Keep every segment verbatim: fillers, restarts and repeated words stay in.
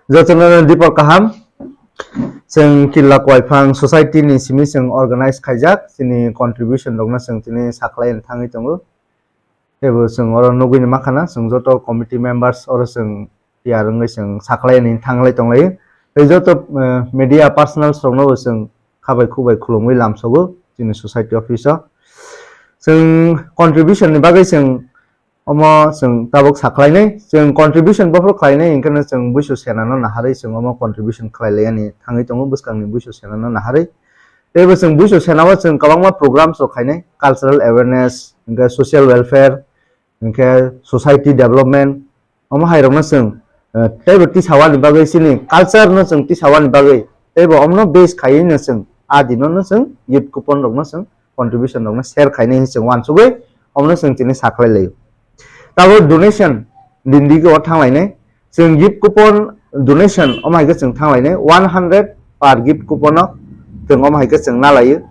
Jotono dipor kaham. Chwng Killa Koiphang Society ni simi chwng organize khaijak, chini contribution rokno chwng tini sakhlai thangwi tongo. Teibo chwng oro nugwi ni mankha na, chwng joto committee members oro chwng tiyar wngwi chwng sakhlai ni thanglai tonglai. Tei joto, eh, media personals rokno bo chwng khabai khubai khulumwi lamsogo chini society office o. Chwng contribution ni bagwi chwng omo chwng tabuk sakhlainai, chwng contribution bophor khlainai, hinkhe no chwng buisu senano naharwi chwng omo contribution khlai laiyani thangwi tongo bwskangni buisu senano naharwi. Teibo chwng buisu senao chwng kwbangma programs rok khainai, cultural awareness, hinkhe social welfare, hinkhe society development, omo hai rokno chwng, eh, teibo tisawani bagwi chini culture no chwng tisawani bagwi teibo omno base khaiwi no chwng a dino no chwng gift coupon rokno chwng contribution rokno share khainai hinwi chwng uansugwi omono chwng tini sakhlai laio. Tabuk donation din digi o thanglainai. Chwng gift coupon donation omo hai khe chwng thanglainai one hundred per gift coupon o chwng omo hai khe chwng nalaio.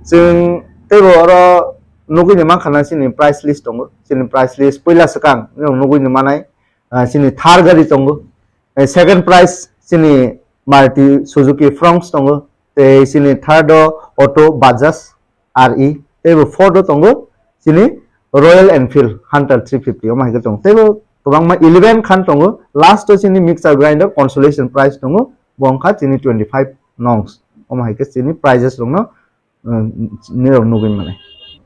Chwng teibo oro nugwi ni mankha na chini price list tongo. Chini price list puila swkang nugwi ni manai, ah, chini Thar gari tongo. Eh, second prize chini Maruti Suzuki Fronx tongo. Tei chini third o auto Bajaj R E. Tei bo fourth o tongo chini Royal Enfield Hunter three fifty. Omo hai khe tongo. Tei bo kwbangma eleven khan tongo. Last o chini mixer grinder consolation prize tongo. Bo wngkha chini twenty five nongs. Omo hai khe chini prizes rokno, uh, nirok nugwi mane.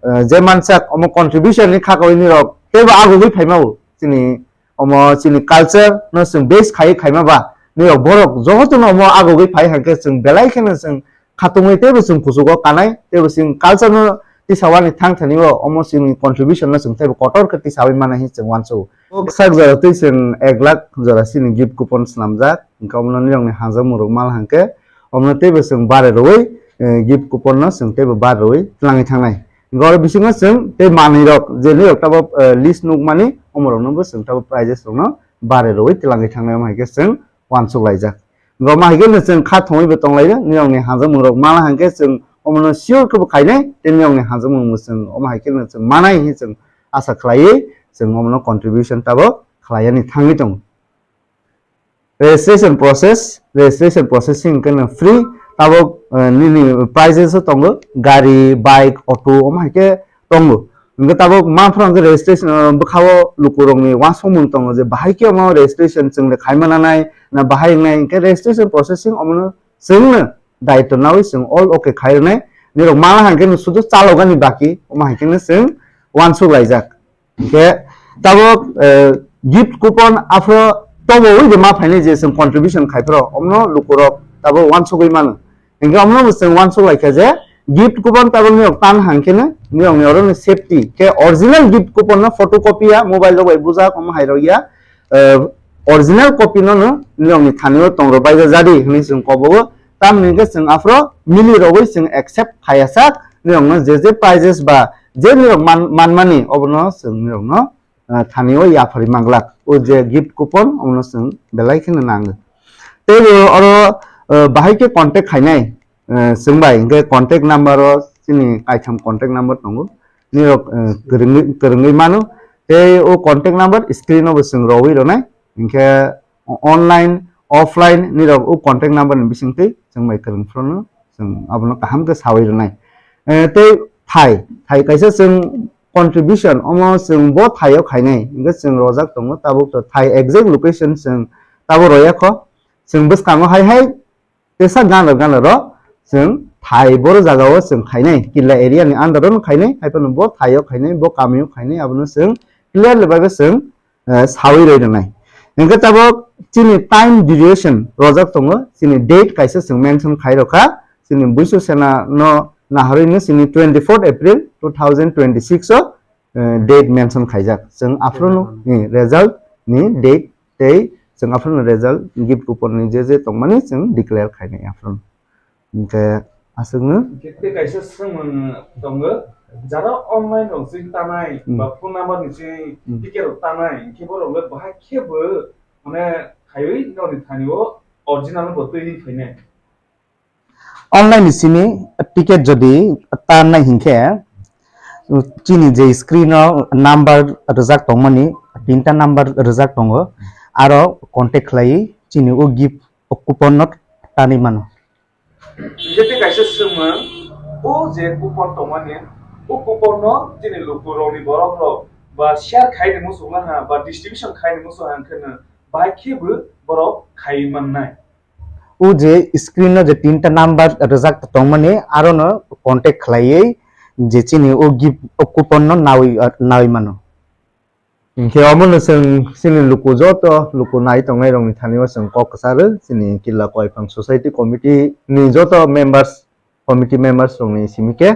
Uh, je mansak omo contribution ni kha kawi nirok teibo agugwi phaima bo chini omo chini culture no chwng base khai khaima ba nirok borok jotono omo agugwi phai hangkhe chwng belai kheno chwng khatungwi teibo chwng kuchugo kanai teibo chwng culture no tisawani thang thani o omo chini contribution no chwng teibo kotor khe tisawi mano hinwi chwng uansugo. O sak jora twi chwng ek lakh jora chini gift coupon swnamjak, hwnkhe omono nirokni hanjakmungrok mal hangkhe omono teibo chwng bare rwui, eh, gift coupon no chwng teibo bare rwui twlangwi thangnai. Hwnkhe oro bisingo chwng tei manwirok je nirok tabuk, eh, list nukmani omorokno bo chwng tabuk prizes rokno bare rwui twlangwi thangnai omo hai khe chwng uansuk laijak. Hwnkhe omo hai khe no chwng kha thongwi bo tonglaio, nirokni hanjakmungrok mal hangkhe chwng omono sure khe bo khainai tei nirokni hanjakmung bo chwng omo hai khe no chwng manai hinwi chwng asa khlaiwi chwng omono contribution tabuk khlaiyani thangwi tongo. Registration process, registration processing hwnkhe no free, tabuk, eh, nini prizes o tongo, gari, bike, auto, omo hai khe tongo. Hwnkhe tabuk ma phano hwnkhe registration, eh, bwkhao lukurokni uansukmung tongo je bahai khe omo registration chwng le khaima nanai, na bahai wngnai, hwnkhe registration processing omono chwngno daitw nawi chwng all okay khai rwnai. Nirok mala hangkhe no sudu chalogani baki, omo hai khe no chwng uansuk laijak. Hingke tabok, eh, gift coupon aphro tobo oi de ma phainai je chwng contribution khai phro, omno lukurok tabok uansugui mano. Hingke omno bo chwng uansuk laikha je gift coupon tabok niyok tan hangkhe no niyok ni oro ni safety khe original gift coupon no photocopy ya, mobile rok bai bujak omo hai rok ya, eh, original copy no no niyok ni thani o tong rok bai jadi hinui chwng kobo o. Tamni hingke chwng aphro mili rogwi chwng accept khaiya sak, nirokno je je prizes ba je nirok man-, manmani obono chwng nirokno, ah, thani o yapharwi manglak. O je gift coupon omono chwng belai kheno nango. Tei bo oro, ah, bahai khe contact khainai, ah, chwng bai hingke contact number o chini kaitham contact number tongo. Nirok, ah, kwrwngwi, kwrwngwi mano. Tei o contact number screen o bo chwng rogwi rwnai. Hingke online, offline nirok o contact number ni bisingtwi chwng bai kwrwng phrono chwng abono kaham khe sawi rwnai. Eh, tei thai, thai kaisa chwng contribution omo chwng bo thaio khainai, hingke chwng rojak tongo, tabuk to thai exact location chwng tabuk roya kho, chwng bwskango hai hai tesa gana gana ro chwng thai boro jagao chwng khainai, killa area ni under o khainai, hai phano bo thaio khainai, bo kamio khainai, abono chwng clearly bai bo chwng eh, sawi roi rwnai. Hingke tabok chini time duration rojak tongo, chini date kaisa chwng mention khai rokha, chini buisu sena no naharwi no chini twenty fourth April two thousand twenty six o, eh, date mention khaijak. Chwng aphuru no, eh, result ni date tei chwng aphuru no result gift coupon ni je je tongmani chwng declare khainai aphuru no. Hingke aswkno. Hingke tei kaisa swngmung tongo, jara online rok chini tanai, hmm, ba phone number ni chini, hmm, ticket rok tanai, hingke borok le bahai khe bo mane khaiwi nokni thani o original no bo twi phainai. Online ni simi ticket jodi tanai hingke, chini je screen o number rijak tongmani, tinta number rijak tongo, aro contact khlai chini o gift o coupon no tanwi mano. Hinkhe tei kaisa swngmung, o je coupon tongmani, o coupon no chini lukurokni borokrok ba share khaini muchunglaha ba distribution khaini muchunglaha hwnkhe no bahai khe bo borok khaiwi mannai. O je screen no je tinta number rwjak tongmani, aro no contact khlaiwi je chini o gift o coupon no nawi, nawi mano. Hinkhe omono chwng chini luku joto luku nai tongnai rokni thani o chwng kok kwcharo chini Killa Koiphang Society Committee ni joto members, committee members rokni simi khe,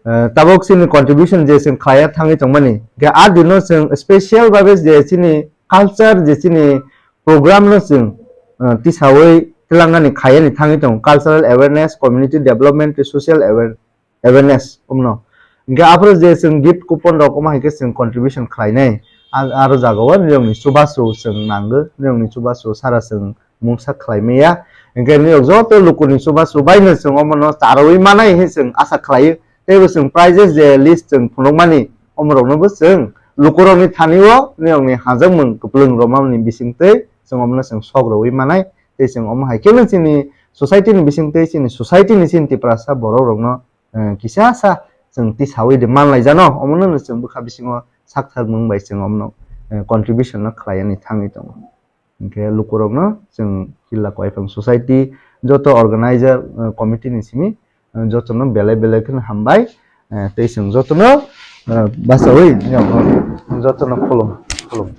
eh, tabuk chini contribution je chwng khlaiya thangwi tongmani, hinkhe a dino chwng special babe je chini culture je chini program no chwng, eh, tisawi twlangani khaiyani thangwi tongo, cultural awareness, community development, social aware-, awareness, omno. Hinkhe aphuru je chwng gift coupon rok omo hai khe chwng contribution khlainai. A-, aro jagao nirokni chubachu chwng nango, nirokni chubachu sara chwng mungsa khlai maya. Hinkhe nirok joto lukuni chubachu baino chwng omono charwi manai hinwi chwng asa khlaio. Teibo chwng prizes je list chwng phunukmani, omoroknobo chwng lukurokni thani-o nirokni hajakmung kwplwng romani bisingtwi chwng omono chwng sok rwui manai. Tei chwng omo hai kheno chini society ni bisingtwi chini society ni chini Tiprasa borok rokno eh, kisa sa chwng tisawi de manlaijano, omono no chwng bwkha bisingo sakthar mung bai chwng omono, eh, contribution no khlaiani thangwi tongo. Hinkhe lukurokno chwng Killa Koiphang Society joto organizer, eh, committee ni simi, eh, jotono belai belai kheno hambai, eh, tei chwng jotono, eh, bachawi jotono khulum, khulum.